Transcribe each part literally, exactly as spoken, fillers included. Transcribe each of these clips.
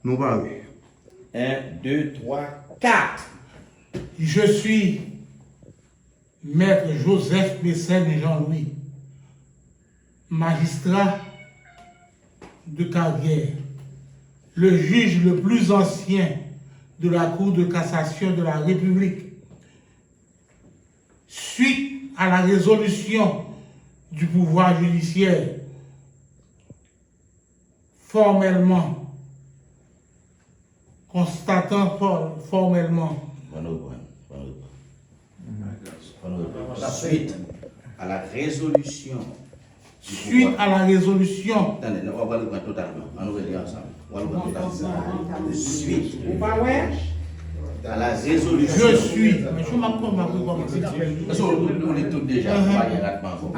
Nou pare. Un, deux, trois, quatre. Je suis Maître Joseph Mécène Jean-Louis, magistrat de carrière, le juge le plus ancien de la Cour de cassation de la République, suite à la résolution du pouvoir judiciaire, formellement, constatant for- formellement. Bon, nou reprann, bon, nou reprann. Bon, nou reprann. Suite à la résolution du pouvoir. Suite à la résolution. Tande, nou, nou reprann totalman. Ann nou rele ansanm. Nou reprann totalman. Suite. Ou pa wè? À la résolution. Je suis. Men jou m ap kòmanse, m ap rekòmanse. Paske ou, ou, ou li tout deja, ou pa gen ratman ankò.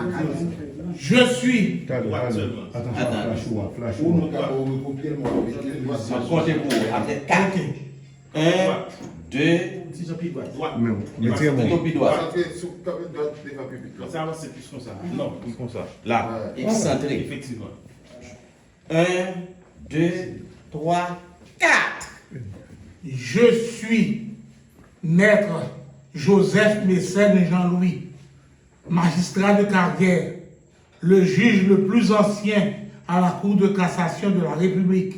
Je suis. Talè, talè. Atann, flash ou a, flash ou a. Ou nou ka ou rekopye l, mwen mete l. M ap konte pou ou. Apre kat. Ok. Un, deux. Ti jan pi dwat. Dwat. Men, mete yon bon. Pi dwat. Sa se sou kanpe dwat devan piblik la. Sa avanse plis konsa. Non, plis konsa. La. Eksantre. Efektivman. Un, deux, trois, quatre. Je suis Maître Joseph Mécène Jean-Louis, magistrat de carrière, le juge le plus ancien à la Cour de cassation de la République.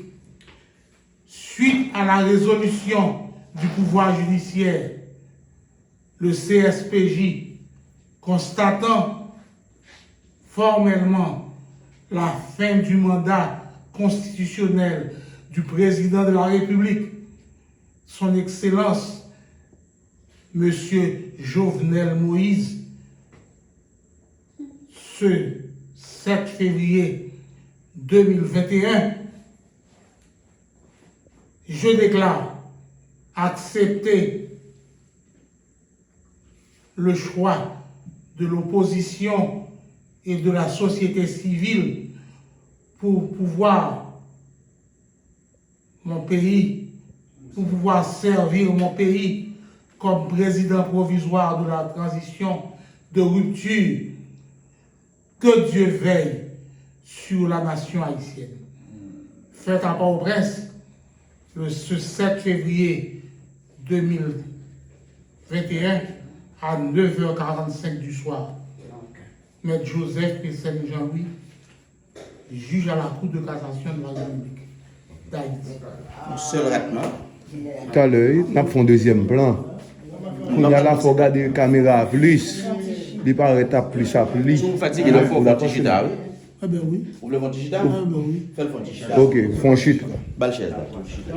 Suite à la résolution du pouvoir judiciaire, le C S P J, constatant formellement la fin du mandat constitutionnel du président de la République, son Excellence, Monsieur Jovenel Moïse, ce sept février deux mille vingt et un, je déclare accepter le choix de l'opposition et de la société civile pour pouvoir mon pays, pour pouvoir servir mon pays comme président provisoire de la transition de rupture. Que Dieu veille sur la nation haïtienne. Fèt à Port-au-Prince, le, ce sept février deux mille vingt et un, à neuf heures quarante-cinq du soir. Maître Joseph Mécène Jean-Louis, juge à la Cour de cassation de la République d'Haïti. Yon sèl ratman. Talè, n ap fè yon dezyèm plan. Kounye a la, fò w gade kamera a plis. Li parèt ap plis a plis. Si w fatige, n ap fè w fè yon ti chita, wi. Enben wi. Ou vle fè yon ti chita? Enben wi. Fè l fè yon ti chita. Ok, fè yon chita. Ba l chèz la, fè yon ti chita.